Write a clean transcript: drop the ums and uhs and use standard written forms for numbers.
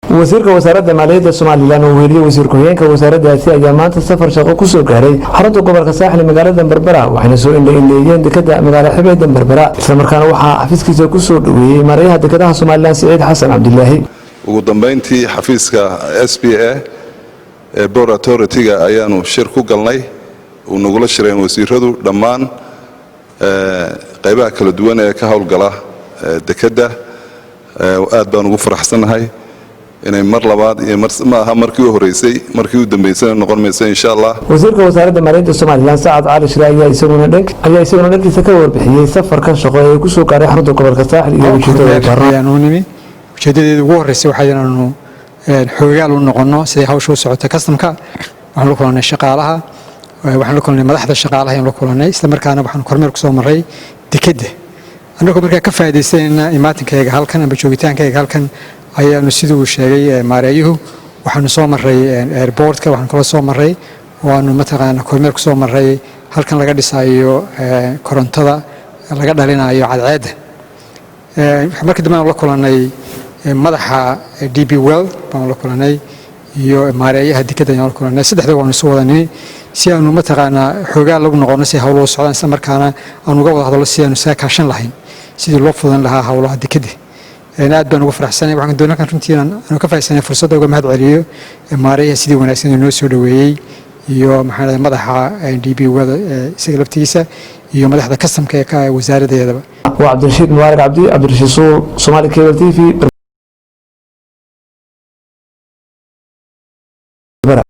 Wasiirka Wasaaradda Maaliyadda Somaliland oo weheliyey wasiir ku-xigeenka wasaaraddaasi ayaa maanta safar shaqo kusoo gaaray xarunta gobolka Saaxil, magaalada Berbera, waxayna soo indha-indheeyeen dekada magaala xebeeda Berbera. Islamarkaana waxaa xafiiskiisa kusoo dhoweeyey maarayaha dekadaha Somaliland, Siciid Xasan Cabdilaahi. Ugu dambayntii, xafiiska SBA ee Port Authority-ga ayaanu shir ku galnay, uu nagula shireen wasiiradu dhammaan qaybaha kala duwan ee ka howlgala dekedda. Aad baan ugu faraxsannahay inay mar labaad iyo ma aha markii u horreysay, markii u dambaysana noqon mayso, insha Allah. Wasiirka Wasaaradda Maaliyadda Somaliland, Sacad Cali Shire, ayaa isaguna dhankiisa ka warbixiyey safarkan shaqo ee kusoo gaaray xarunta gobolka Saaxil iyo ujeedada Kormeer ayaanu nimi. Ujeedadeedu ugu horreysay waxaa inaanu xoogaal u noqonno siday hawsha u socota kastamka. Waxaan la kulannay shaqaalaha, waxaan la kulannay madaxda shaqaalaha ayaan la kulannay. Isla markaana waxaan kormeer kusoo marray dekedda. Annagoo markaa ka faa'iidaysanayna imaatinkayaga halkan amba joogitaankayga halkan, ayaanu, siduu sheegay maareeyuhu, waxaanu soo marray airportka, waxaanu kala soo marray waanu mataqaana kormeer kusoo marray halkan laga dhisayo korontada laga dhalinayo cadceedda. Markii dambe aanu la kulannay madaxa DP World baanu la kulannay iyo maareeyaha dekedda ayaan la kulannay. Saddexda waanu isu wada nimi si aanu mataqaanaa xoogaa lagu noqono si hawluhu socdaan, isla markaana aanu uga wada hadallo si aanu isaga kaashan lahayn sidii loo fudan lahaa howlaha dekedda. Aad baan ugu faraxsanay. Waxaan doonaa halkan runtii inaan aanu ka faa'iidaysanay fursadda uga mahad celiyo maareeyaha sidii wanaagsan ee noo soo dhoweeyey, iyo maxaa dhahay madaxa DP World isaga laftigiisa, iyo madaxda kastamka ee ka wasaaradeedaba. Waa Cabdirashiid Mubaarak Cabdi, Cabdirashiid Suul, Somali Cable TV.